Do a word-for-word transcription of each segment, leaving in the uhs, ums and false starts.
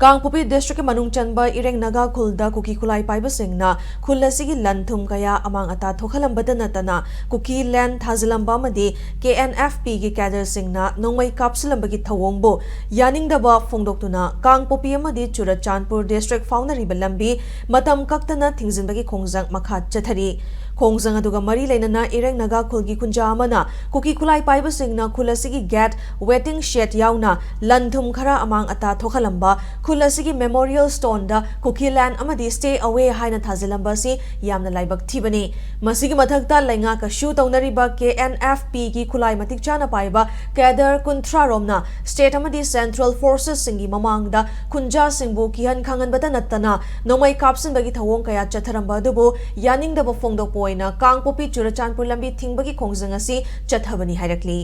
ꯀꯥꯡꯄꯣꯛꯄꯤ ꯗꯤꯁꯇ꯭ꯔꯤꯛꯀꯤ ꯃꯅꯨꯡ ꯆꯟꯕ ꯏꯔꯦꯡ ꯅꯥꯒꯥ ꯈꯨꯜꯗ ꯀꯨꯀꯤ ꯈꯨꯠꯂꯥꯏ ꯄꯥꯏꯕꯁꯤꯡꯅ ꯈꯨꯜ ꯑꯁꯤꯒꯤ ꯂꯟ ꯊꯨꯝ ꯀꯌꯥ ꯑꯃꯥꯡ ꯑꯇꯥ ꯊꯣꯛꯍꯜꯂꯝꯕꯇ ꯅꯠꯇꯅ ꯀꯨꯀꯤ ꯂꯦꯟ ꯊꯥꯖꯤꯜꯂꯝꯕ ꯑꯃꯗꯤ ꯀꯦ ꯑꯦꯟ ꯑꯦꯐ ꯄꯤꯒꯤ ꯀꯦꯗꯔꯁꯤꯡꯅ ꯅꯣꯡꯃꯩ ꯀꯥꯞꯁꯤꯜꯂꯝꯕꯒꯤ ꯊꯧꯑꯣꯡꯕꯨ ꯌꯥꯅꯤꯡꯗꯕ ꯐꯣꯡꯗꯣꯛꯇꯨꯅ ꯀꯥꯡꯄꯣꯛꯄꯤ ꯑꯃꯗꯤ ꯆꯨꯔꯆꯥꯟꯄꯨꯔ ꯗꯤꯁꯇ꯭ꯔꯤꯛ ꯐꯥꯎꯅꯔꯤꯕ ꯂꯝꯕꯤ ꯃꯇꯝ ꯀꯛꯇꯅ ꯊꯤꯡꯖꯤꯟꯕꯒꯤ ꯈꯣꯡꯖꯪ ꯃꯈꯥ ꯆꯠꯊꯔꯤ꯫ ꯈꯣꯡꯖꯪ ꯑꯗꯨꯒ ꯃꯔꯤ ꯂꯩꯅꯅ ꯏꯔꯦꯡ ꯅꯥꯒꯥ ꯈꯨꯜꯒꯤ ꯈꯨꯟꯖꯥ ꯑꯃꯅ ꯀꯨꯀꯤ ꯈꯨꯠꯂꯥꯏ ꯄꯥꯏꯕꯁꯤꯡꯅ ꯈꯨꯜ ꯑꯁꯤꯒꯤ ꯒꯦꯠ, ꯋꯦꯇꯤꯡ ꯁꯦꯗ ꯌꯥꯎꯅ ꯂꯟ ꯊꯨꯝ ꯈꯔ ꯑꯃꯥꯡ ꯑꯇꯥ ꯊꯣꯛꯍꯜꯂꯝꯕ, ꯈꯨꯜ ꯑꯁꯤꯒꯤ ꯃꯦꯃꯣꯔꯤꯌꯦꯜ ꯁ꯭ꯇꯣꯟꯗ ꯀꯨꯀꯤ ꯂꯦꯟ ꯑꯃꯗꯤ ꯁ꯭ꯇꯦ ꯑꯋꯦ ꯍꯥꯏꯅ ꯊꯥꯖꯤꯜꯂꯝꯕ ꯑꯁꯤ ꯌꯥꯝꯅ ꯂꯥꯏꯕꯛ ꯊꯤꯕꯅꯤ꯫ ꯃꯁꯤꯒꯤ ꯃꯊꯛꯇ ꯂꯩꯉꯥꯛꯀ ꯁꯨ ꯇꯧꯅꯔꯤꯕ ꯀꯦ ꯑꯦꯟ ꯑꯦꯐ ꯄꯤꯒꯤ ꯈꯨꯠꯂꯥꯏ ꯃꯇꯤꯛ ꯆꯥꯅ ꯄꯥꯏꯕ ꯀꯦꯗꯔ ꯀꯨꯟꯊ꯭ꯔꯥ ꯔꯣꯝꯅ ꯁ꯭ꯇꯦꯠ ꯑꯃꯗꯤ ꯁꯦꯟꯇ꯭ꯔꯦꯜ ꯐꯣꯔꯁꯦꯁꯁꯤꯡꯒꯤ ꯃꯃꯥꯡꯗ ꯈꯨꯟꯖꯥꯁꯤꯡꯕꯨ ꯀꯤꯍꯟ ꯈꯪꯍꯟꯕꯇ ꯅꯠꯇꯅ ꯅꯣꯡꯃꯩ ꯀꯥꯞꯁꯤꯟꯕꯒꯤ ꯊꯧꯑꯣꯡ ꯀꯌꯥ ꯆꯠꯊꯔꯝꯕ ꯑꯗꯨꯕꯨ ꯌꯥꯅꯤꯡꯗꯕ ꯐꯣꯡꯗꯣꯛꯄ ꯑꯣꯏꯅ ꯀꯥꯡꯄꯣꯛꯄꯤ ꯆꯨꯔꯆꯥꯟꯄꯨꯔ ꯂꯝꯕꯤ ꯊꯤꯡꯕꯒꯤ ꯈꯣꯡꯖꯪ ꯑꯁꯤ ꯆꯠꯊꯕꯅꯤ ꯍꯥꯏꯔꯛꯂꯤ꯫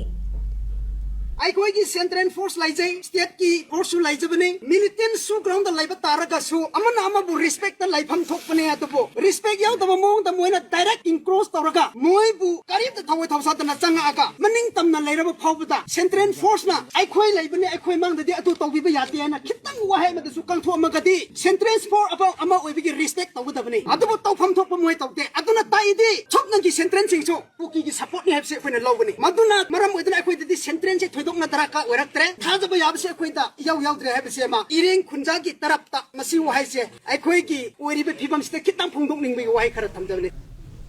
ꯑꯩꯈꯣꯏꯒꯤ ꯁꯦꯟꯇ꯭ꯔꯦꯜ ꯐꯣꯔꯁ ꯂꯩꯖꯩ, ꯁ꯭ꯇꯦꯠꯀꯤ ꯐꯣꯔꯁꯁꯨ ꯂꯩꯖꯕꯅꯤ, ꯃꯤꯂꯤꯇꯦꯟꯁꯨ ꯒ꯭ꯔꯥꯎꯟꯗ ꯂꯩꯕ ꯇꯥꯔꯒꯁꯨ ꯑꯃꯅ ꯑꯃꯕꯨ ꯔꯦꯁꯄꯦꯛꯇ ꯂꯩꯐꯝ ꯊꯣꯛꯄꯅꯦ꯫ ꯑꯗꯨꯕꯨ ꯔꯦꯁꯄꯦꯛ ꯌꯥꯎꯗꯕ ꯃꯑꯣꯡꯗ ꯃꯣꯏꯅ ꯗꯥꯏꯔꯦꯛ ꯏꯟꯀ꯭ꯔꯣꯁ ꯇꯧꯔꯒ ꯃꯣꯏꯕꯨ ꯀꯔꯤꯝꯇ ꯊꯋꯥꯏ ꯊꯧꯁꯥꯗꯅ ꯆꯪꯉꯛꯑꯒ ꯃꯅꯤꯡ ꯇꯝꯅ ꯂꯩꯔꯕ ꯐꯥꯎꯕꯗ ꯁꯦꯟꯇ꯭ꯔꯦꯜ ꯐꯣꯔꯁꯅ ꯑꯩꯈꯣꯏ ꯂꯩꯕꯅꯤ, ꯑꯩꯈꯣꯏ ꯃꯥꯡꯗꯗꯤ ꯑꯗꯨ ꯇꯧꯕꯤꯕ ꯌꯥꯗꯦ ꯍꯥꯏꯅ ꯈꯤꯇꯪ ꯋꯥꯍꯩ ꯑꯃꯗꯁꯨ ꯀꯥꯡꯊꯣꯛꯑꯝꯃꯒꯗꯤ ꯁꯦꯟꯇ꯭ꯔꯦꯜ ꯐꯣꯔꯁ ꯑꯃ ꯑꯃ ꯑꯣꯏꯕꯒꯤ ꯔꯦꯁꯄꯦꯛ ꯇꯧꯒꯗꯕꯅꯤ꯫ ꯑꯗꯨꯕꯨ ꯇꯧꯐꯝ ꯊꯣꯛꯄ ꯃꯣꯏ ꯇꯧꯗꯦ꯫ ꯑꯗꯨꯅ ꯇꯥꯛꯏꯗꯤ ꯁꯨꯞꯅꯒꯤ ꯁꯦꯟꯇ꯭ꯔꯦꯜꯁꯤꯡꯁꯨ ꯀꯨꯀꯤꯒꯤ ꯁꯄꯣꯔꯠꯅꯤ ꯍꯥꯏꯕꯁꯤ ꯑꯩꯈꯣꯏꯅ ꯂꯧꯒꯅꯤ꯫ ꯃꯗꯨꯅ ꯃꯔꯝ ꯑꯣꯏꯗꯨꯅ ꯑꯩꯈꯣꯏꯗꯗꯤ ꯁꯦꯟꯇ꯭ꯔꯦꯜꯁꯦ ꯊꯣꯏꯗꯣꯛꯅ ꯗꯔꯀꯥꯔ ꯑꯣꯏꯔꯛꯇ꯭ꯔꯦ, ꯊꯥꯖꯕ ꯌꯥꯕꯁꯦ ꯑꯩꯈꯣꯏꯗ ꯏꯌꯥꯎ ꯌꯥꯎꯗ꯭ꯔꯦ ꯍꯥꯏꯕꯁꯤ ꯑꯃ꯫ ꯏꯔꯦꯡ ꯈꯨꯟꯖꯥꯒꯤ ꯇꯔꯞꯇ ꯃꯁꯤ ꯋꯥꯍꯩꯁꯦ ꯑꯩꯈꯣꯏꯒꯤ ꯑꯣꯏꯔꯤꯕ ꯐꯤꯕꯝꯁꯤꯗ ꯈꯤꯇꯪ ꯐꯣꯡꯗꯣꯛꯅꯤꯡꯕꯒꯤ ꯋꯥꯍꯩ ꯈꯔ ꯊꯝꯖꯕꯅꯤ꯫